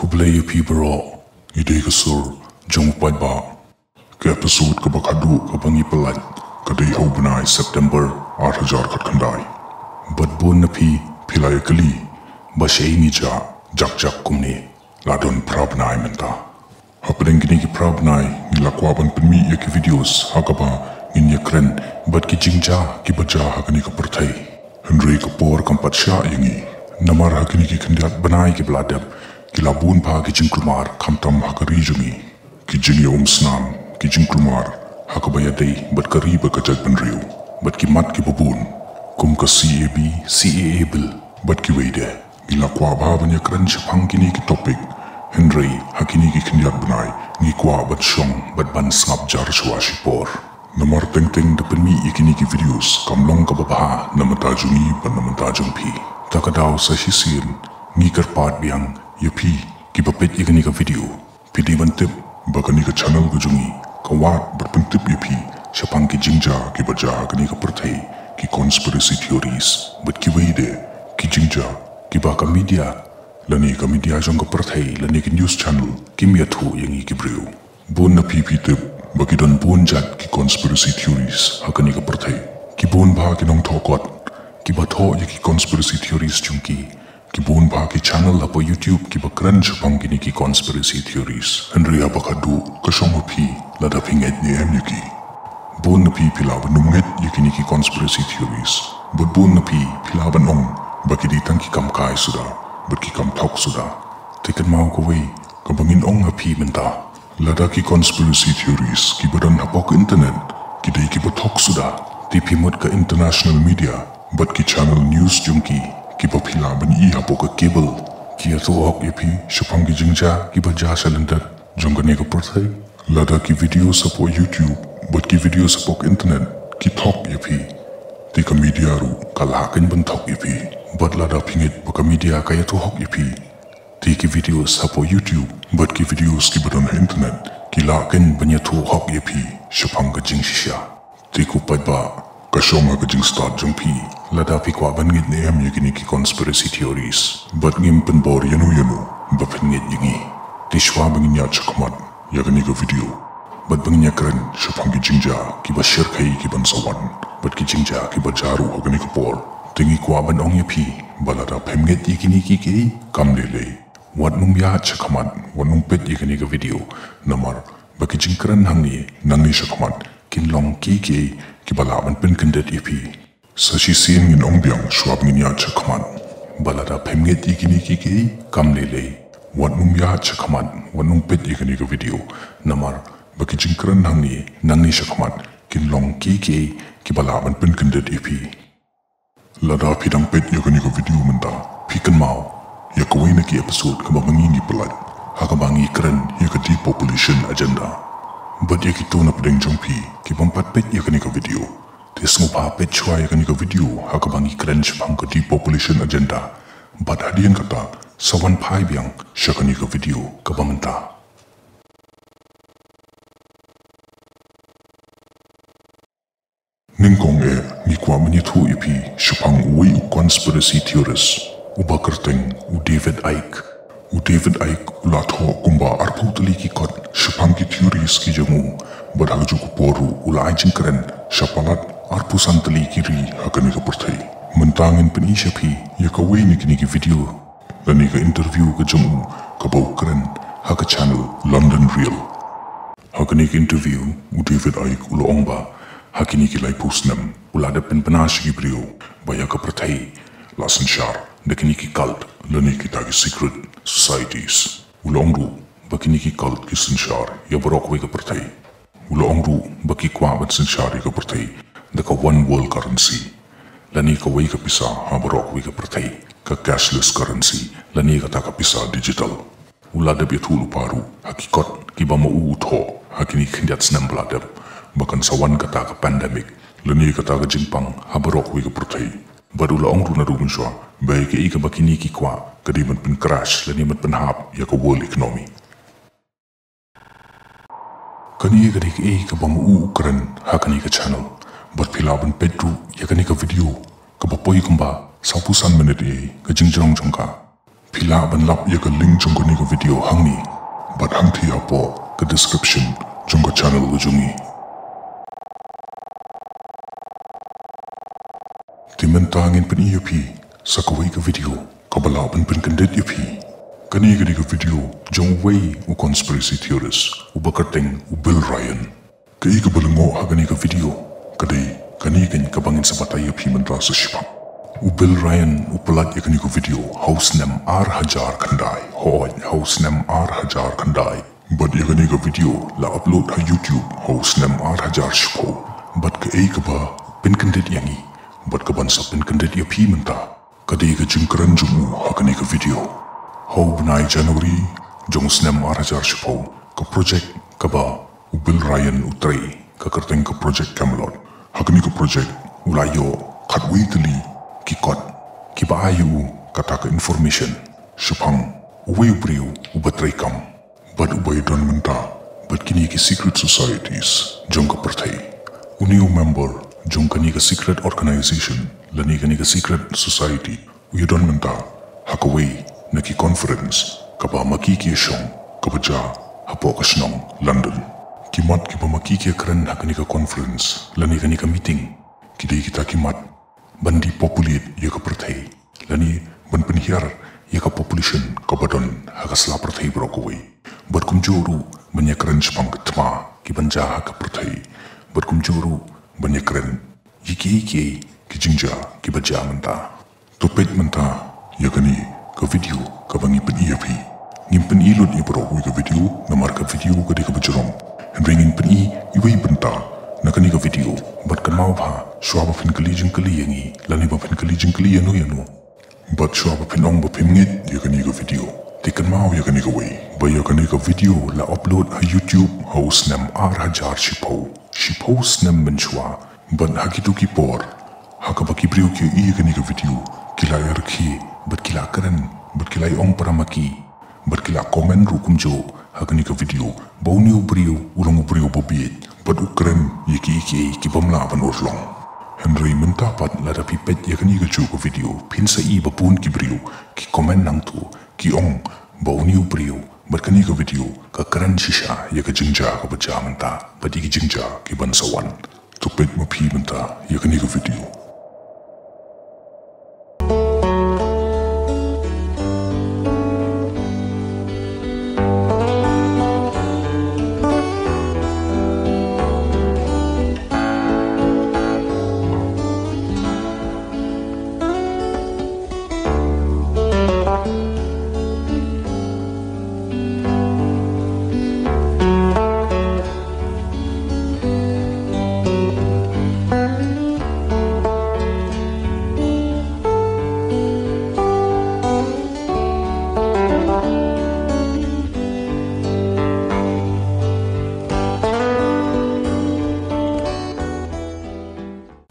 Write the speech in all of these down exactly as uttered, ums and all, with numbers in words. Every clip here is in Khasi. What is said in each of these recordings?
Khublei ïa phi baroh, ngi dei ka sur jong u paidbah. Ka episode kaba khadduh kaba ngi pyllait ka dei ha u bnai September ar hajar khatkhyndai. Bad bun na phi phi la ïa kylli ba shaei ngi jah jak jak kumne, la don phra bnai mynta. Hapdeng kine ki phra bnai ngi la kwah ban pynmih ïa ki videos ha kaba ngin ïakren bad ki jingjia kiba jia ha kane ka pyrthei. Hynrei ka por kam pat shah ïa ngi. Namar ha kine ki khyndiat bnai kiba la dep ki la bun bha ki jingkulmar khamtam ha ka ri jong ngi. Ki jingïaumsnam, ki jingkulmar ha kaba ïadei bad ka ri bad ka jaitbynriew bad ki mat kiba bun kum ka C A B, C A A Bill bad kiwei de. Ngi la kwah bha ban ïakren shaphang kine ki topic, hynrei ha kine ki khyndiat bnai ngi kwah ban shong bad ban sngap jar shuwa shipor. Namar teng teng da pynmih ïa kine ki videos kam long kaba bha na bynta jong ngi bad na bynta jong phi. Ta ka daw sa shisien ngi kyrpad biang ïa phi kiba peit ïa kane ka video. Phi dei ban tip ba kane ka channel ka jong ngi ka wad bad pyntip ïa phi shaphang ki jingjia kiba jia ha kane ka pyrthei, ki conspiracy theories bad kiwei de ki jingjia kiba ka media lane ka media jong ka pyrthei lane ki news channel kim ïathuh ïa ngi ki briew. Bun na phi phi tip ba ki don bun jait ki conspiracy theories ha kane ka pyrthei. Ki bun bha ki nongthoh kot kiba thoh ïa ki conspiracy theories jong ki. Ki bun bha ki channel hapoh YouTube kiba kren shaphang kine ki conspiracy theories. Hynrei haba ka dei ka shong ha phi lada phi ngeit ne em ïa ki. Bun na phi phi lah ban ym ngeit ïa kine ki conspiracy theories. Bad bun na phi phi lah ban ong ba ki dei tang ki kam kai suda bad ki kam thok suda. Te kynmaw kawei kaba ngin ong ha phi mynta. Lada ki conspiracy theories kiba don hapoh ka internet ki dei kiba thok suda, te phi mut ka international media bad ki channel news jong ki kiba phi lah ban ïohi hapoh ka cable ki ïathuh hok ïa phi shaphang ki jingjia kiba jia sha lyndet jong kane ka pyrthei. Lada ki videos hapoh YouTube bad ki videos hapoh ka internet ki thok ïa phi, te ka media ruh ka lah kein ban thok ïa phi. Bad lada phi ngeit ba ka media ka ïathuh hok ïa phi, te ki videos hapoh YouTube bad ki videos kiba don ha internet ki lah kein ban ïathuh hok ïa phi shaphang ka jingshisha. Te ko paidbah, ka shong ha ka jingstad jong phi lada phi kwah ban ngeit ne em ïa kine ki conspiracy theories. Bad ngim pynbor ïano ïano ba phin ngeit ïa ngi. Te shuwa ba ngin ïaid shakhmat ïa kane ka video bad ba ngin ïakren shaphang ki jingjia kiba shyrkhei kiban sa wan bad ki jingjia kiba jia ruh ha kane ka por, te ngi kwah ban ong ïa phi ba lada phim ngeit ïa kine kiei kiei, kam lei lei, wat nym ïaid shakhmat, wat nym peit ïa kane ka video. Namar ba ki jingkren hangne nangne shakhmat kin long kiei kiei kiba lah ban pynkyndit ïa phi. Sa shisien ngin ong biang shuwa ba ngin ïaid shakhmat ba lada phim ngeit ïa kine kiei kiei, kam lei lei, wat nym ïaid shakhmat, wat nym peit ïa kane ka video. Namar ba ki jingkren hangne nangne shakhmat kin long kiei kiei kiba lah ban pynkyndit ïa phi. Lada phi dang peit ïa kane ka video mynta, phi kynmaw ïa kawei na ki episode kaba ma ngi ngi pyllait ha kaba ngi kren ïa ka depopulation agenda. Bad ïa kito na pdeng jong phi ki bym pat peit ïa kane ka video, te sngewbha peit shuwa ïa kane ka video ha kaba ngi kren shaphang ka depopulation agenda. Bad hadien kata sa wan phai biang sha kane ka video kaba mynta. Nyngkong eh ngi kwah ban ïathuh ïa phi shaphang uwei u conspiracy theorist uba kyrteng u David Icke. U David Icke u la thoh kumba arphew tylli ki kot shaphang ki theories ki jong u. Bad ha kajuh ka por ruh u la ai jingkren sha palat arphew san tylli ki ri ha kane ka pyrthei. Mynta ngin pyni sha phi ïa kawei na kine ki video lane ka interview ka jong u kaba u kren ha ka channel London Real. Ha kane ka interview u David Icke u la ong ba ha kine ki laiphew snem u la dep pynbna sha ki briew ba ïa ka pyrthei la synshar da kine ki cult lane kita ki secret societies. U la ong ruh ba kine ki cult ki synshar ïa baroh kawei ka pyrthei. U la ong ruh ba ki kwah ban synshar ïa ka pyrthei da ka one world currency lane kawei ka pisa ha baroh kawei ka pyrthei, ka cashless currency lane kata ka pisa digital. U la dep ïathuh lypa ruh ha ki kot kiba ma u u thoh ha kine ki khyndiat snem ba la dep ba kan sa wan kata ka pandemic lane kata ka jingpang ha baroh kawei ka pyrthei. Bad u la ong ruh naduh mynshuwa ba ïa kaei kaba kine ki kwah ka dei ban pyn-crash lane ban pynhap ïa ka world economy. Kane ka dei kaei kaba ma u u kren ha kane ka channel. Bad phi lah ban peit ruh ïa kane ka video kaba poi kumba sawphew san minit ïa ka jingjrong jong ka. Phi lah ban lap ïa ka link jong kane ka video hangne bad hangthie hapoh ka description jong ka channel jong ngi. Te mynta ngin pyni ïa phi sa kawei ka video kaba lah ban pynkyndit ïa phi. Kane ka dei ka video jong uwei u conspiracy theorist uba kyrteng u Bill Ryan. Kaei kaba lyngngoh ha kane ka video ka dei kane kaba ngin sa batai ïa phi mynta sa shiphang. U Bill Ryan u pynlait ïa kane ka video ha u snem ar hajar khyndai. Hooid, ha u snem ar hajar khyndai. Bad ïa kane ka video la upload ha YouTube ha u snem ar hajar shiphew. Bad kaei kaba pynkyndit ïa ngi bad kaban sa pynkyndit ïa phi mynta ka dei ka jingkren jong u ha kane ka video. Ha u bnai January jong u snem ar hajar shiphew, ka project kaba u Bill Ryan u trei ka kyrteng ka Project Camelot. Ha kane ka project u la ïoh khatwei tylli ki kot kiba ai ïa u kata ka information shaphang uwei u briew uba trei kam bad uba ïadon mynta bad kine ki secret societies jong ka pyrthei. Une u member jong kane ka secret organization lane kane ka secret society u ïadon mynta ha kawei na ki conference kaba ma ki ki ïashong kaba jia hapoh ka shnong London. Ki mat kiba ma ki ki ïakren ha kane ka conference lane kane ka meeting ki dei kita ki mat ban depopulate ïa ka pyrthei lane ban pynhiar ïa ka population kaba don ha ka sla pyrthei baroh kawei. Bad kumjuh ruh ban ïakren shaphang ki thma kiban jia ha ka pyrthei. Bad kumjuh ruh ban ïakren ïa kiei kiei ki jingjia kiba jia mynta. To peit mynta ïa kane ka video kaba ngi pyni ïa phi. Ngim pyni lut ïa baroh kawei ka video namar ka video ka dei kaba jrong. Hynrei ngin pyni iwei bynta na kane ka video. Bad kynmaw bha shuwa ba phin kylli jingkylli ïa ngi lane ba phin kylli jingkylli ïano ïano, bad shuwa ba phin ong ba phim ngeit ïa kane ka video, te kynmaw ïa kane kawei, ba ïa kane ka video la upload ha YouTube ha u snem ar hajar shiphew, shiphew snem mynshuwa. Bad ha kito ki por ha kaba ki briew ki ïohi ïa kane ka video, ki la ïa rkhie bad ki la kren bad ki la ïa ong para ma ki bad ki la comment ruh kumjuh ha kane ka video ba une u briew u long u briew ba bieit bad u kren ïa kiei kiei ki bym lah ban urlong. Hynrei mynta pat lada phi peit ïa kane kajuh ka video phin sa i ba bun ki briew ki comment hangto, ki ong ba une u briew bad kane ka video ka kren shisha ïa ka jingjia kaba jia mynta bad ïa ki jingjia kiban sa wan. To peit ma phi mynta ïa kane ka video.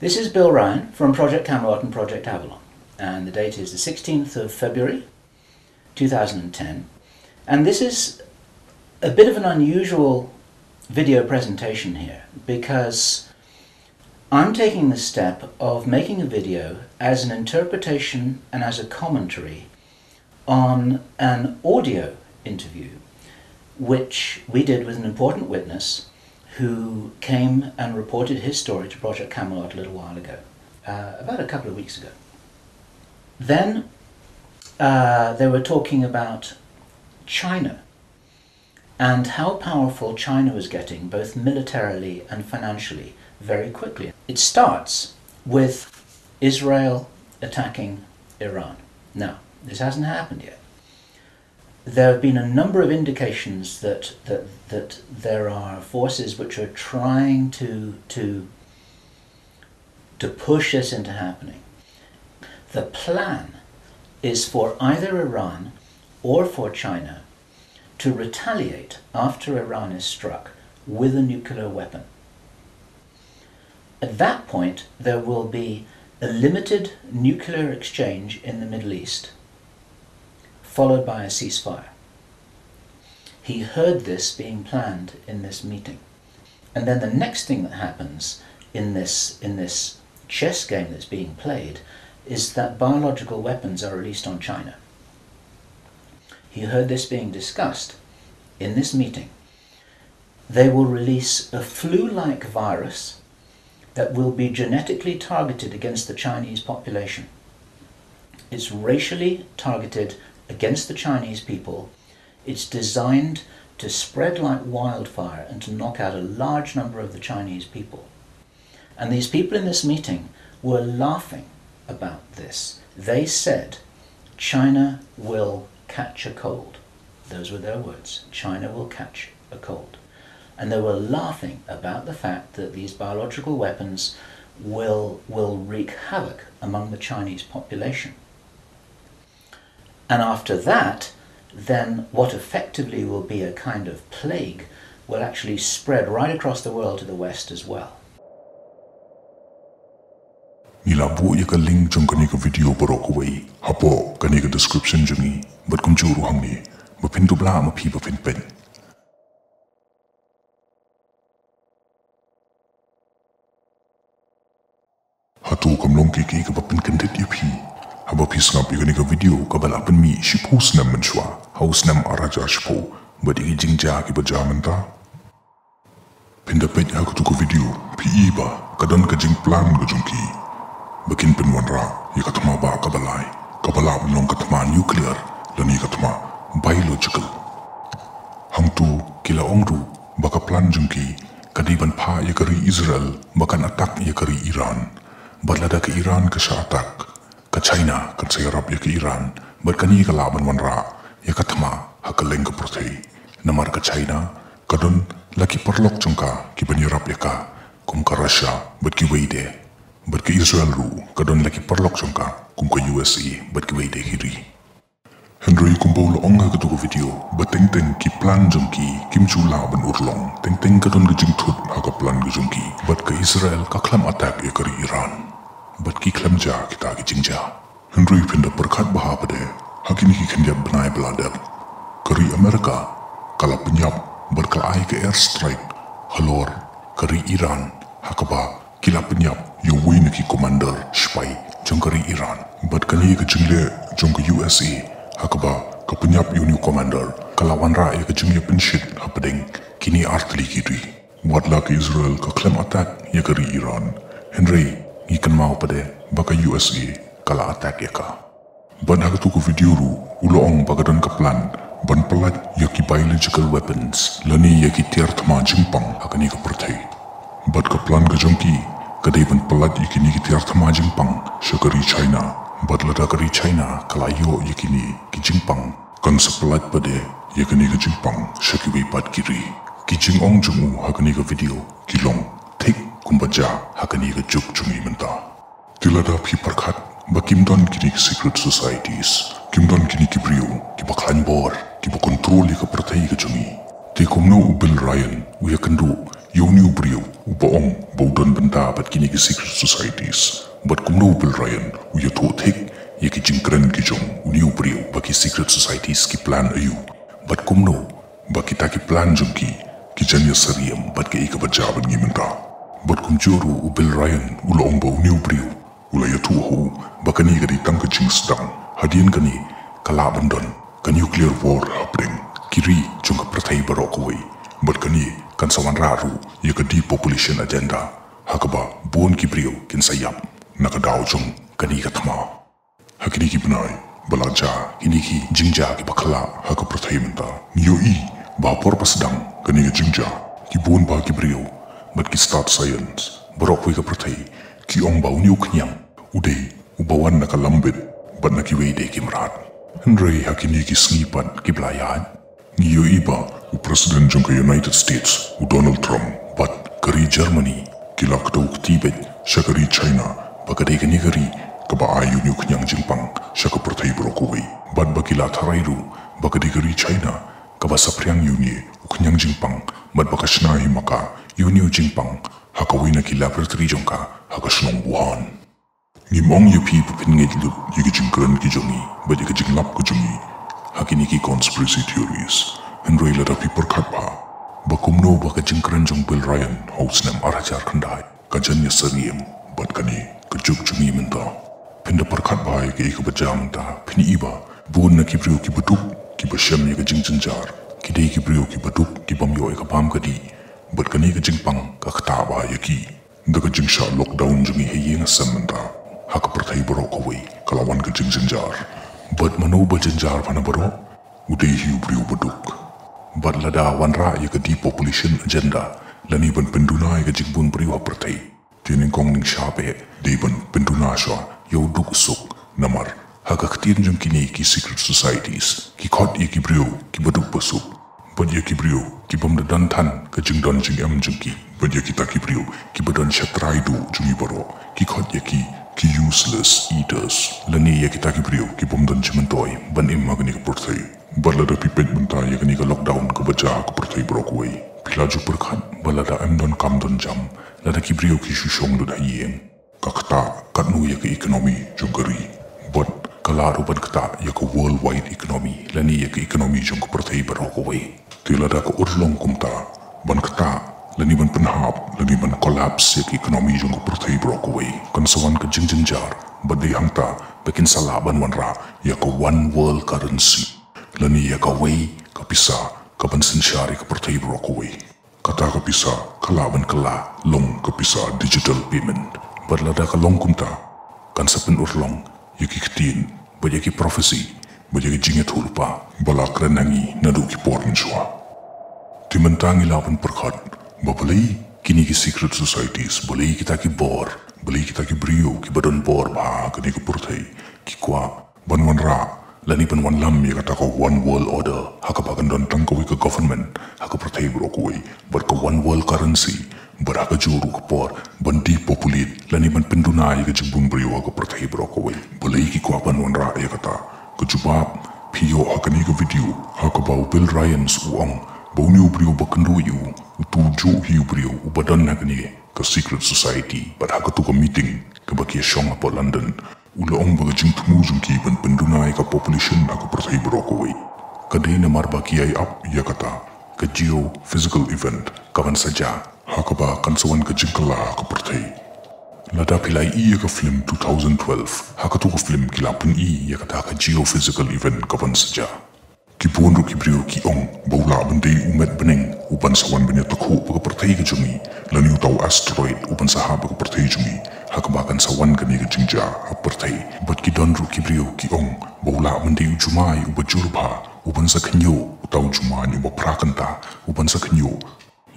This is Bill Ryan from Project Camelot and Project Avalon, and the date is the sixteenth of February two thousand and ten. And this is a bit of an unusual video presentation here because I'm taking the step of making a video as an interpretation and as a commentary on an audio interview which we did with an important witness who came and reported his story to Project Camelot a little while ago, uh, about a couple of weeks ago. Then uh, they were talking about China and how powerful China was getting, both militarily and financially, very quickly. It starts with Israel attacking Iran. Now, this hasn't happened yet. There have been a number of indications that, that, that there are forces which are trying to, to, to push this into happening. The plan is for either Iran or for China to retaliate after Iran is struck with a nuclear weapon. At that point, there will be a limited nuclear exchange in the Middle East, followed by a ceasefire. He heard this being planned in this meeting. And then the next thing that happens in this, in this chess game that's being played is that biological weapons are released on China. He heard this being discussed in this meeting. They will release a flu-like virus that will be genetically targeted against the Chinese population. It's racially targeted against the Chinese people. It's designed to spread like wildfire and to knock out a large number of the Chinese people. And these people in this meeting were laughing about this. They said, "China will catch a cold." Those were their words. "China will catch a cold." And they were laughing about the fact that these biological weapons will, will wreak havoc among the Chinese population. And after that, then what effectively will be a kind of plague will actually spread right across the world to the West as well. Ngi la buh ïa ka link jong kane ka video baroh kawei hapoh kane ka description jong ngi, bad kumjuh ruh hangne, ba phin dup lah ma phi ba phin peit. Hato kam long kiei kiei kaba pynkyndit ïa phi haba phi sngap ïa kane ka video kaba la pynmih shiphew snem mynshuwa, ha u snem ar hajar shiphew, bad ïa ki jingjia kiba jia mynta? Phin da peit ha katu ka video, phi i ba ka don ka jingplan ka jong ki ba kin pynwanrah ïa ka thma ba kaba lai, kaba lah ban long ka thma nuclear lane ka thma biological. Hangto ki la ong ruh ba ka plan jong ki ka dei ban phah ïa ka ri Israel ba kan attack ïa ka ri Iran. Bad lada ka Iran ka shah attack, ka China kan sa ïarap ïa ka Iran, bad kane ka lah ban wanrah ïa ka thma ha kylleng ka pyrthei. Namar ka China ka don la ki paralok jong ka kiban ïarap ïa ka, kum ka Russia bad kiwei de. Bad ka Israel ruh ka don la ki paralok jong ka, kum ka U S A bad kiwei de ki ri. Hynrei kumba u la ong ha katu ka video, ba teng teng ki plan jong ki kim ju lah ban urlong. Teng teng ka don ka jingthut ha ka plan ka jong ki. Bad ka Israel ka khlem attack ïa ka ri Iran. Bad ki khlem jia kita ki jingjia. Hynrei phin da pyrkhat bha pat de, ha kine ki khyndiat bnai ba la dep, ka ri America ka la pynïap bad ka la ai ka air strike halor ka ri Iran, ha kaba ki la pynïap ïa uwei na ki commander shipai jong ka ri Iran. Bad kane ka jingleh jong ka U S A, ha kaba ka pynïap ïa une u commander, ka la wanrah ïa ka jingïapynshit hapdeng kine artylli ki ri. Wat la ka Israel ka khlem attack ïa ka ri Iran, hynrei ngi kynmaw pat de ba ka U S A ka la attack ïa ka. Bad ha katu ka video ruh u la ong ba ka don ka plan ban pyllait ïa ki biological weapons lane ïa ki tiar thma jingpang ha kane ka pyrthei. Bad ka plan ka jong ki ka dei ban pyllait ïa kine ki tiar thma jingpang sha ka ri China. Bad lada ka ri China ka la ïoh ïa kine ki jingpang, kan sa pyllait pat de ïa kane ka jingpang sha kiwei pat ki ri. Ki jingong jong u ha kane ka video ki long thik kumba jia ha kane ka juk jong ngi mynta. Te lada phi pyrkhat ba kim don kine ki secret societies, kim don kine ki briew kiba khlaiñ bor, kiba control ïa ka pyrthei ka jong ngi, te kumno u Bill Ryan u ïakynduh ïa une u briew uba ong ba u don bynta bad kine ki secret societies? Bad kumno u Bill Ryan u ïathuh thik ïa ki jingkren ki jong une u briew ba ki secret societies ki plan aïu? Bad kumno ba kita ki plan jong ki ki jan ïasyriem bad kaei kaba jia bad ngi mynta? Bad kumjuh ruh u Bill Ryan u la ong ba une u briew u la ïathuh ha u ba kane ka dei tang ka jingsdang. Hadien kane ka lah ban don ka nuclear war hapdeng ki ri jong ka pyrthei baroh kawei. Bad kane kan sa wanrah ruh ïa ka depopulation agenda, ha kaba bun ki briew kin sa ïap na ka daw jong kane ka thma. Ha kine ki bnai ba la jia kine ki jingjia kiba khyllah ha ka pyrthei mynta, ngi ïohi ba ha por ba sdang kane ka jingjia, ki bun bah ki briew bad ki stad science baroh kawei ka pyrthei ki ong ba une u khñiang u dei uba wan na ka lambit bad na kiwei de ki mrad. Hynrei ha kine ki sngi pat kiba la ïaid, ngi ïohi ba u President jong ka United States, u Donald Trump, bad ka ri Germany ki la kdew kti beit sha ka ri China ba ka dei kane ka ri kaba ai une u khñiang jingpang sha ka pyrthei baroh kawei. Bad ba ki la tharai ruh ba ka dei ka ri China kaba saphriang ïa une u khñiang jingpang, bad ba ka shna hi ma ka ïa une u jingpang ha kawei na ki laboratory jong ka ha ka shnong Wuhan. Ngim ong ïa phi ba phin ngeit lut ïa ki jingkren ki jong ngi bad ïa ka jinglap ka jong ngi ha kine ki conspiracy theories. Hynrei lada phi pyrkhat bha ba kumno ba ka jingkren jong Bill Ryan ha u snem ar hajar khyndai ka jan ïasyriem bad kane ka juk jong ngi mynta, phin da pyrkhat bha ïa kaei kaba jia mynta, phin i ba bun na ki briew kiba duk Kiba shem ïa ka jingjynjar ki dei ki briew kiba duk, ki bym ïoh ïa ka bam ka dih. Bad kane ka jingpang ka ktah bha ïa ki da ka jingshah lockdown jong ngi ha ïing ha sem mynta, ha ka pyrthei baroh kawei ka la wan ka jingjynjar. Bad mano ba jynjar bha na baroh? U dei hi u briew ba duk. Bad lada wanrah ïa ka depopulation agenda, lane ban pynduna ïa ka jingbun briew ha pyrthei, te nyngkong nyngshap eh dei ban pynduna shuwa ïa u duk u suk. Namar ha ka ktien jong kine ki secret societies, ki khot ïa ki briew kiba duk ba suk, bad ïa ki briew ki bym da don than ka jingdon jingem jong ki, bad ïa kita ki briew kiba don sha trai duh jong ngi baroh, ki khot ïa ki ki useless eaters, lane ïa kita ki briew ki bym don jingmyntoi ban im ha kane ka pyrthei. Bad lada phi peit mynta ïa kane ka lockdown kaba jia ha ka pyrthei baroh kawei, phi la ju pyrkhat ba lada ym don kam don jam, lada ki briew ki shu shong lut ha ïing, ka ktah katno ïa ka economy jong ka ri? Bad ka lah ruh ban ktah ïa ka worldwide economy, lane ïa ka economy jong ka pyrthei baroh kawei. Te lada ka urlong kumta ban ktah, lane ban pynhap, lane ban collapse ïa ka economy jong ka pyrthei baroh kawei, kan sa wan ka jingjynjar. Bad dei hangta ba kin sa lah ban wanrah ïa ka one world currency, lane ïa kawei ka pisa kaban synshar ïa ka pyrthei baroh kawei. Kata ka pisa ka lah ban kylla long ka pisa digital payment. Bad lada ka long kumta, kan sa pynurlong ïa ki ktien, bad ïa ki prophecy, bad ïa ki jingïathuhlypa ba la kren ha ngi naduh ki por mynshuwa. Te mynta ngi lah ban pyrkhat ba balei kine ki secret societies, balei kita ki bor, balei kita ki briew kiba don bor bha ha kane ka pyrthei, ki kwah ban wanrah lane ban wanlam ïa kata ka one world order, ha kaba kan don tang kawei ka government ha ka pyrthei baroh kawei, bad ka one world currency, bad ha kajuh ruh ka por ban depopulate lane ban pynduna ïa ka jingbun briew ha ka pyrthei baroh kawei. Balei ki kwah ban wanrah ïa kata? Ka jubab phi ïoh ha kane ka video, ha kaba u Bill Ryan u ong ba une u briew ba kynduh ïa u, utu u juh hi u briew uba don ha kane ka secret society. Bad ha katu ka meeting kaba ki shong hapoh London, u la ong ba ka jingthmu jong ki ban pynduna ïa ka population ha ka pyrthei baroh kawei, ka dei namar ba ki ïai ap ïa kata ka geophysical event kaban sa jia, ha kaba kan sa wan ka jingkylla ha ka pyrthei. Lada phi la ïohi ïa ka film two thousand twelve, ha katu ka film ki la pyni ïa kata ka geophysical event kaban sa jia. Ki bun ruh ki briew ki ong ba u lah ban dei u met bneng uban sa wan ban ïatakhuh bad ka pyrthei ka jong ngi, lane uta u asteroid uban sa hap bad ka pyrthei jong ngi, ha kaba kan sa wan kane ka jingjia ha pyrthei. Bad ki don ruh ki briew ki ong ba u lah ban dei u jumai uba jur bha, uban sa khynñiuh, uta u jumai uba phra kynta, uban sa khynñiuh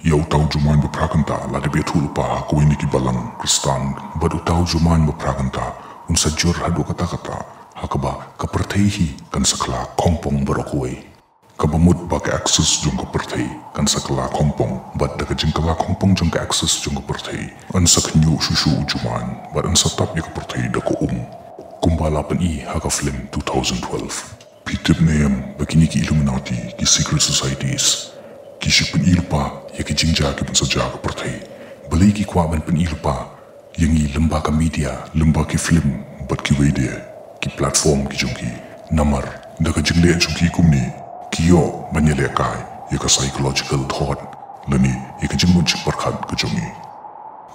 ïa uta u jumai ba phra kynta lada ba ïathuhlypa ha kawei na ki balang Khristan. Bad uta u jumai ba phra kynta un sa jur haduh katta katta, ha kaba ka pyrthei hi kan sa kylla khongpong baroh kawei. Kaba mut ba ka axis jong ka pyrthei kan sa kylla khongpong, bad da ka jingkylla khongpong jong ka axis jong ka pyrthei, yn sa khynñiuh shuh shuh u jumai, bad yn sa tap ïa ka pyrthei da ka um, kumba la pyni ha ka film two thousand twelve. Phi tip ne em ba kine ki Illuminati, ki secret societies, ki shu pyni lypa ïa ki jingjia kiban sa jia ha ka pyrthei? Balei ki kwah ban pyni lypa ïa ngi lyngba ka media, lyngba ki film, bad kiwei de ki platform ki jong ki? Namar da ka jingleh jong ki kumne, ki ïoh ban ïalehkai ïa ka psychological thought, lane ïa ka jingmut jingpyrkhat ka jong ngi.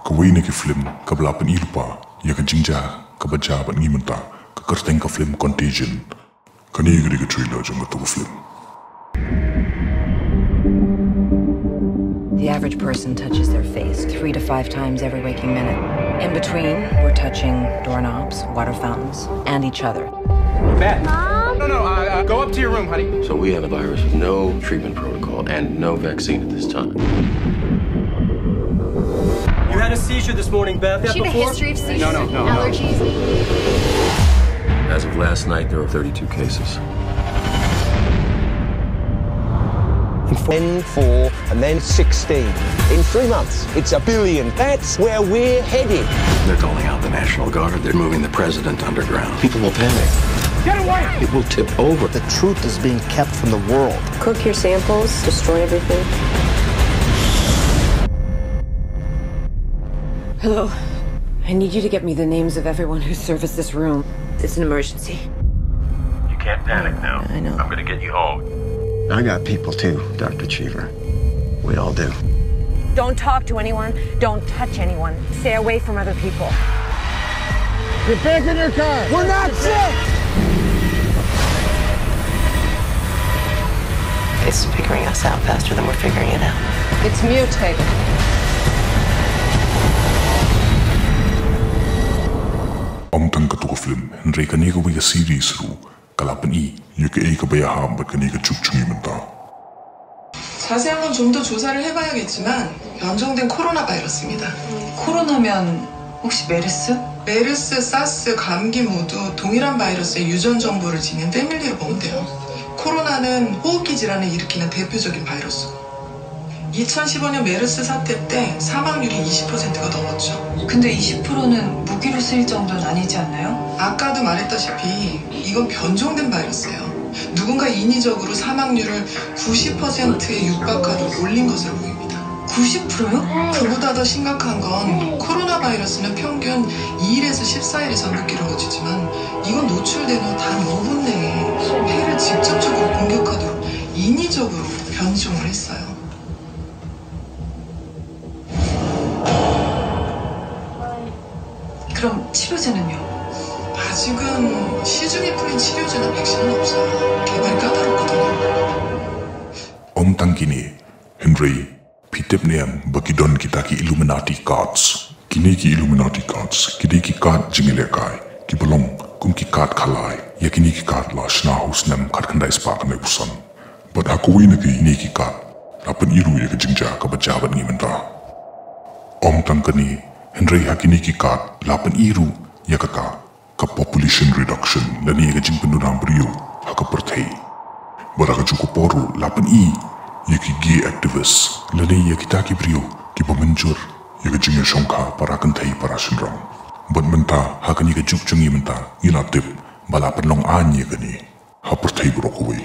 Kawei na ki film kaba la pyni lypa ïa ka jingjia kaba jia bad ngi mynta, ka kyrteng ka film Contagion. Kane ka dei ka trailer jong katu ka film. The average person touches their face three to five times every waking minute. In between, we're touching doorknobs, water fountains, and each other. Beth. Mom? No, no, uh, uh, go up to your room, honey. So we have a virus with no treatment protocol and no vaccine at this time. You had a seizure this morning, Beth. She had a history of seizures, no, no, no, allergies. As of last night, there were thirty-two cases. Then four, and then sixteen. In three months, it's a billion. That's where we're headed. They're calling out the National Guard. They're moving the president underground. People will panic. Get away! It will tip over. The truth is being kept from the world. Cook your samples, destroy everything. Hello. I need you to get me the names of everyone who serviced this room. It's an emergency. You can't panic now. I know. I'm gonna get you home. I got people too, Doctor Cheever. We all do. Don't talk to anyone. Don't touch anyone. Stay away from other people. Get back in your car. We're not sick. It's figuring us out faster than we're figuring it out. It's mutated. Ym tang katu ka film, hynrei kane kawei ka series ruh ka la pyni ïa kaei kaba ïahap bad kane ka juk jong ngi mynta. 자세한 건 좀 더 조사를 해봐야겠지만 변종된 코로나 바이러스입니다. 코로나면 혹시 메르스? 메르스, 사스, 감기 모두 동일한 바이러스의 유전 정보를 지닌 패밀리로 보면 돼요. 코로나는 호흡기 질환을 일으키는 대표적인 바이러스고 이천십오 년 메르스 사태 때 사망률이 이십 퍼센트가 넘었죠. 근데 이십 프로는 무기로 쓰일 정도는 아니지 않나요? 아까도 말했다시피 이건 변종된 바이러스예요. 누군가 인위적으로 사망률을 구십 퍼센트에 육박하도록 올린 것으로 보입니다. 구십 프로요? 그보다 더 심각한 건 코로나 바이러스는 평균 이 일에서 십사 일이 잠복기로 거치지만 이건 노출된 후 단 오 분 내에 폐를 직접적으로 공격하도록 인위적으로 변종을 했어요. 그럼 치료제는요? 아직은 시중에 풀린 치료제나 백신은 없어요. 개발이 까다롭거든요. Ym tang kine, hynrei phi tip ne em ba ki don kita ki Illuminati cards. Kine ki Illuminati cards ki dei ki card jingïalehkai kiba long kum ki card khalai. Ïa kine ki card la shna ha u snem khatkhyndai spah khyndai phew san. Bad ha kawei na kine ki card la pyni ruh ïa ka jingjia kaba jia bad ngi mynta. Ym tang kane, hynrei ha kine ki card la pyni ruh ïa kata ka population reduction lane ïa ka jingpynduna briew ha ka pyrthei. Bad ha kajuh ka por ruh la pyni ïa ki gay activists lane ïa kita ki briew kiba mynjur ïa ka jingïashongkha para kynthei para shynrang. Bad mynta ha kane ka juk jong ngi mynta ngi la tip ba la pynlong aiñ ïa kane ha pyrthei baroh kawei.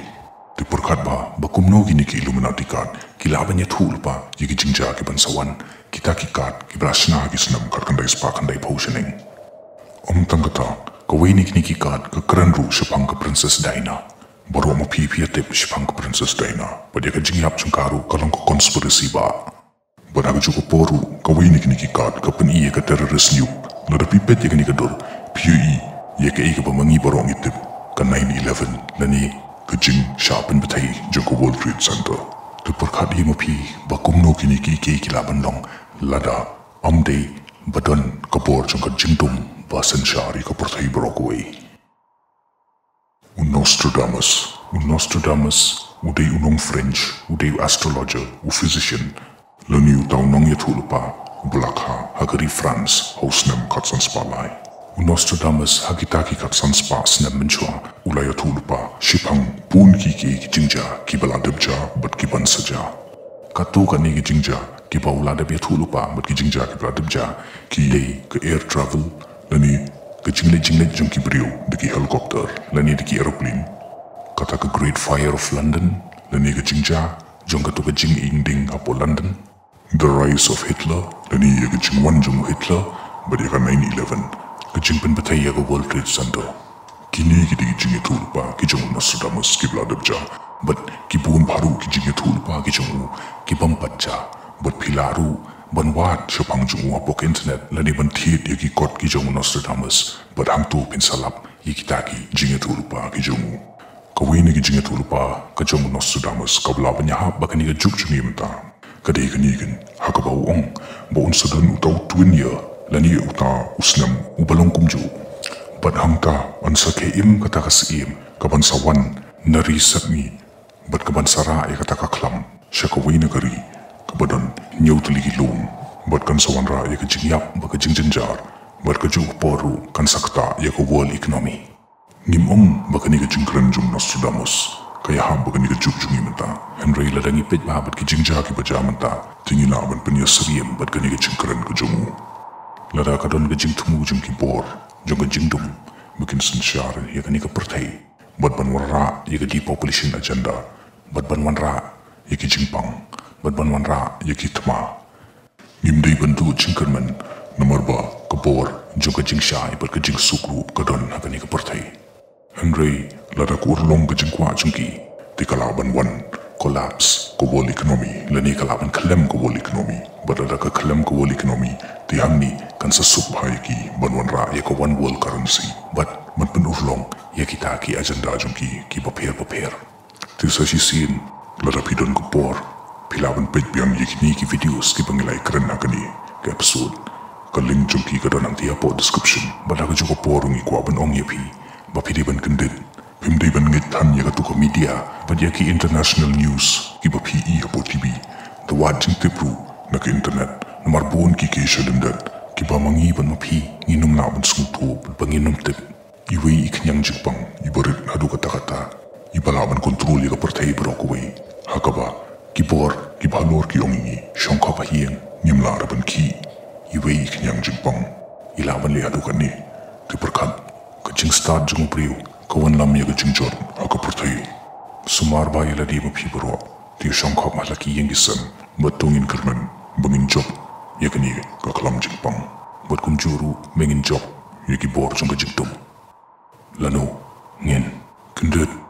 Te pyrkhat bha ba kumno kine ki Illuminati card ki lah ban ïathuh lypa ïa ki jingjia ki ban sa wan, kita ki card kiba la shna ha ki snem khatkhyndai spah khyndai phew shaneng. Ym tang kata, kawei na kine ki card ka kren ruh shaphang ka Princess Diana. Baroh ma phi phi ïa tip shaphang ka Princess Diana. Bad ïa ka jingïap jong ka ruh ka long ka conspiracy ba. Bad ha kajuh ka por ruh kawei na kine ki card ka pyni ïa ka terrorist nuke. Lada phi peit ïa kane ka dur phi ïohi ïa kaei kaba ma ngi baroh ngi tip, ka nine eleven lane ka jingshah pynbthei jong ka World Trade Center. Te pyrkhat ïa ma phi ba kumno kine kiei kiei ki lah ban long lada ym dei ba don ka bor jong ka jingdum ba synshar ïa ka pyrthei baroh kawei. U Nostradamus. U Nostradamus u dei u nong French, u dei u astrologer, u physician lane uta u nongïathuhlypa uba la kha ha ka ri France ha u snem khatsan spah lai. U Nostradamus ha kita ki khatsan spah snem mynshuwa u la ïathuhlypa shaphang bun kiei kiei ki jingjia kiba la dep jia bad ki ban sa jia. Katto katne ki jingjia kiba u la dep ïathuhlypa bad ki jingjia kiba la dep jia ki dei ka air travel lane ka jingleit jingleit jong ki briew da ki helicopter lane da ki aeroplane. Kata ka Great Fire of London lane ka jingjia jong kato ka jingïing ding hapoh London. The Rise of Hitler lane ïa ka jingwan jong u Hitler bad ïa ka nine eleven, ka jingpynbthei ïa ka World Trade Center. Kine ki dei ki jingïathuhlypa ki jong u Nostradamus kiba la dep jia bad ki bun bha ruh ki jingïathuhlypa ki jong u ki bym pat jia. Bad phi lah ruh ban wad shaphang jong u hapoh internet lane ban thied ïa ki kot ki jong u Nostradamus bad hangto phin sa lap ïa kita ki jingïathuhlypa ki jong u. Kawei na ki jingïathuhlypa ka jong u Nostradamus kaba lah ban ïahap ba kane ka juk jong ngi mynta ka dei kane kan ha kaba u ong ba un sa don uta u twin year lane uta u snem uba long kumjuh. Bad hangta yn sa khie im kata ka syiem ka ban sa wan na ri sepngi bad ka ban sa rah ïa kata ka khlam sha kawei na ka ri kaba don hynñiew tylli ki lum bad kan sa wanrah ïa ka jingïap bad ka jingjynjar bad kajuh ka por ruh kan sa ktah ïa ka world economy. Ngim ong ba kane ka jingkren jong u Nostradamus ka ïahap bad kane ka juk jong ngi mynta. Hynrei lada ngi peit bha bad ki jingjia kiba jia mynta te ngi lah ban pynïasyriem bad kane ka jingkren ka jong u. Lada ka don ka jingthmu jong ki bor jong ka jingdum ba kin synshar ïa kane ka pyrthei bad ban wanrah ïa ka depopulation agenda bad ban wanrah ïa ki jingpang bad ban wanrah ïa ki thma. Ngim dei ban duh jingkyrmen namar ba ka bor jong ka jingshai bad ka jingsuk ruh ka don ha kane ka pyrthei. Hynrei lada ka urlong ka jingkwah jong ki te ka lah ban wan collapse ka world economy lane ka lah ban khlem ka world economy. Bad lada ka khlem ka world economy te hangne kan sa suk bha ïa ki ban wanrah ïa ka one world currency bad ban pynurlong ïa kita ki agenda jong ki kiba pher bapher. Te sa shisien Lada phi don ka por, phi lah ban peit biang ïa kine ki videos kiba ngi la ïakren ha kane ka episode. Ka link jong ki ka don hangtei hapoh description. Bad ha kajuh ka por ngi kwah ban ong ïa phi ba phi dei ban kyndit. Phim dei ban ngeit than ïa kato ka media bad ïa ki international news kiba phi i hapoh T V. Da wad jingtip ruh na ka internet, namar bun ki case sha lyndet kiba ma ngi bad ma phi ngim lah ban sngewthuh bad ngim tip. Iwei i khñiang jingpang iba rit haduh katta katta, iba lah ban control ïa ka pyrthei baroh kawei. Ha kaba ki bor kiba halor ki ong ïa ngi, shongkhop ha ïing, ngim lah ruh ban khih. Iwei i khñiang jingpang i lah ban leh haduh katne. Te pyrkhat, ka jingstad jong u briew ka wanlam ïa ka jingjot ha ka pyrthei. Sumar bha ïa lade ma phi baroh, te shongkhop ha la ki ïing ki sem bad to ngin kyrmen ba ngin jop ïa kane ka khlam jingpang. Bad kumjuh ruh ba ngin jop ïa ki bor jong ka jingtip. Lano ngin kyndit.